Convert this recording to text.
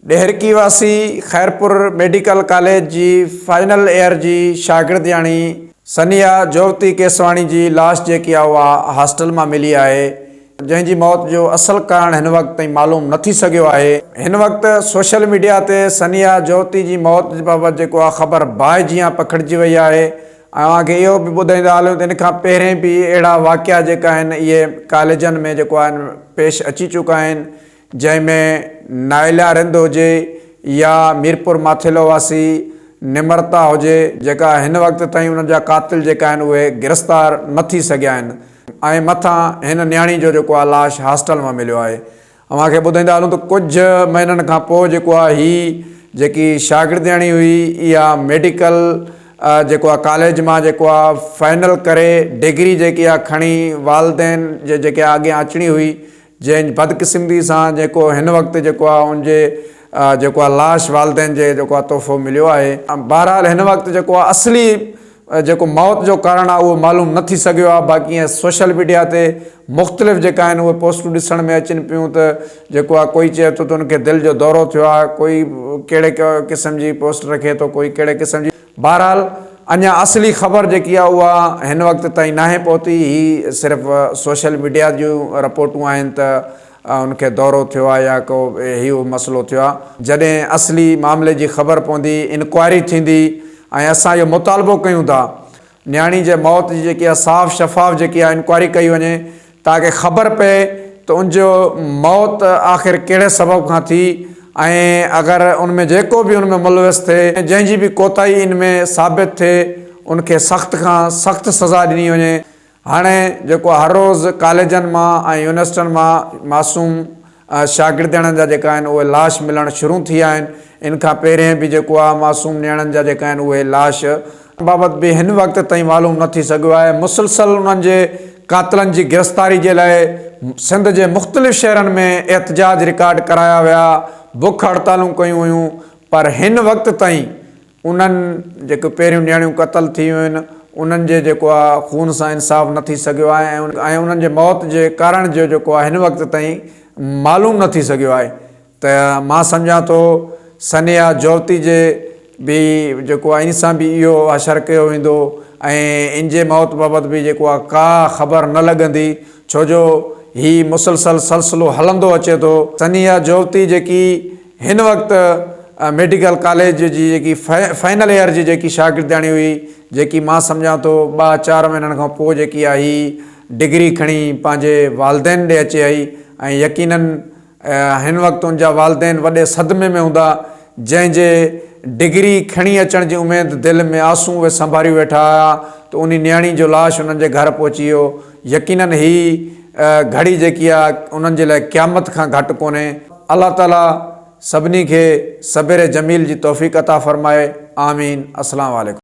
ڏهرڪي واسي Khairpur medical college جي final year جي شاگردياڻي سنيها جوتي ڪيسواڻي جي لاش جيڪي آ اها هاسٽل مان ملي آهي جنهن جي موت جو اصل ڪارڻ هن وقت تائين معلوم نه ٿي سگهيو آهي. هن وقت سوشل ميڊيا تي سنيها جوتي جي موت بابت جيڪو آ خبر باهه جيان پکڙجي وئي آهي ۽ اوهان کي اهو به ٻڌائيندا هلون ته ان کان پهرين به اهڙا واقعا جيڪا آهن اهي ڪاليجن ۾ جيڪو آهن پيش اچي چڪا آهن جنهن ۾ نائلا رند هجي يا ميرپور ماٿيلو واسي نمرتا هجي جيڪا هن وقت تائين انهن جا قاتل جيڪا آهن اهي گرفتار نه ٿي سگهيا آهن ۽ مٿان هن نياڻي جو جيڪو آهي لاش هاسٽل مان مليو آهي. اوهان کي ٻڌائيندا هلون ته ڪجهه مهينن کان پوء جيڪو آهي هي جيڪي شاگردياڻي هئي اها ميڊيڪل جيڪو آهي ڪاليج مان جيڪو آهي فائنل ڪري ڊگري جيڪي آهي کڻي والدين جي جيڪي اڳيان اچڻي هئي جنهن بدقسمتي سان جيڪو هن وقت جيڪو آهي ان جي جيڪو آهي لاش والدين جي جيڪو آهي تحفو مليو آهي. بهرحال هن وقت جيڪو آهي اصلي جيڪو موت جو ڪارڻ آهي اهو معلوم نه ٿي سگهيو آهي باقي ائين سوشل ميڊيا تي مختلف جيڪا آهن اهي پوسٽون ڏسڻ ۾ اچن پيون ته جيڪو آهي ڪوئي چئي ٿو ته ان کي دل جو دورو ٿيو آهي ڪوئي ڪهڙي قسم جي پوسٽ رکي ٿو ڪوئي ڪهڙي قسم جي بهرحال اڃا اصلي خبر جيڪي آهي اها هن وقت تائين ناهي پهتي، هي صرف سوشل ميڊيا جون رپورٽون آهن ته ان کي دورو ٿيو آهي يا ڪو هي اهو مسئلو ٿيو آهي، جڏهن اصلي معاملي جي خبر پوندي انڪوائري ٿيندي ۽ اسان اهو مطالبو ڪيون ٿا نياڻي جي موت جي جيڪي آهي صاف شفاف جيڪي آهي انڪوائري ڪئي وڃي تاڪه خبر پئي ته ان جو موت آخر ڪهڙي سبب کان ٿي ۽ اگر ان ۾ جيڪو به ان ۾ ملوث ٿئي جنهن جي به ڪوتاهي ان ۾ ثابت ٿئي ان کي سخت کان سخت سزا ڏني وڃي. هاڻي جيڪو هر روز ڪاليجن مان ۽ يونيورسٽن مان معصوم شاگردياڻين جا جيڪا آهن اهي لاش ملڻ شروع ٿي ويا آهن ان کان پهرين به جيڪو آهي معصوم نياڻين جا جيڪا آهن اهي لاش بابت به هن وقت تائين معلوم نه ٿي سگهيو آهي مسلسل انهن جي قاتلن جي گرفتاري جي لاء سنڌ جي مختلف شهرن ۾ احتجاج رڪارڊ ڪرايا ويا بک هڙتالون ڪيون ويون پر هن وقت تائين انهن جيڪي پهريون نياڻيون قتل ٿي ويون آهن انهن جي جيڪو آهي خون سان انصاف نه ٿي سگهيو آهي ۽ انهن جي موت جي ڪارڻ جو جيڪو آهي هن وقت تائين معلوم نه ٿي سگهيو آهي ته مان سمجهان ٿو سنيها جوتي جي به جيڪو آهي ان سان به اهو حشر ڪيو ويندو ۽ ان جي موت بابت به جيڪو آهي ڪا خبر نه لڳندي ڇو جو هي مسلسل سلسلو هلندو اچي ٿو. سنيها جوتي جيڪي هن وقت ميڊيڪل ڪاليج جي جيڪي فائنل ايئر جي جيڪي شاگردياڻي هئي جيڪي مان سمجهان ٿو ٻه چار مهينن کان پوء جيڪي آ هي ڊگري کڻي پنهنجي والدين ڏي اچي هئي ۽ يقينن هن وقت ان جا والدين وڏي صدمي ۾ هوندا جنهن جي ڊگري کڻي اچڻ جي اميد دل ۾ آسون اهي سنڀاريون ويٺا هيا ته انهي نياڻي جو لاش انهن جي گهر پهچي ويو يقينن هي گهڙي جيڪي آ انهن جي لاء قيامت کان گهٽ ڪونهي. الله تعالي سڀني کي صبر جميل جي توفيق عطا فرمائي آمين السلام عليڪم.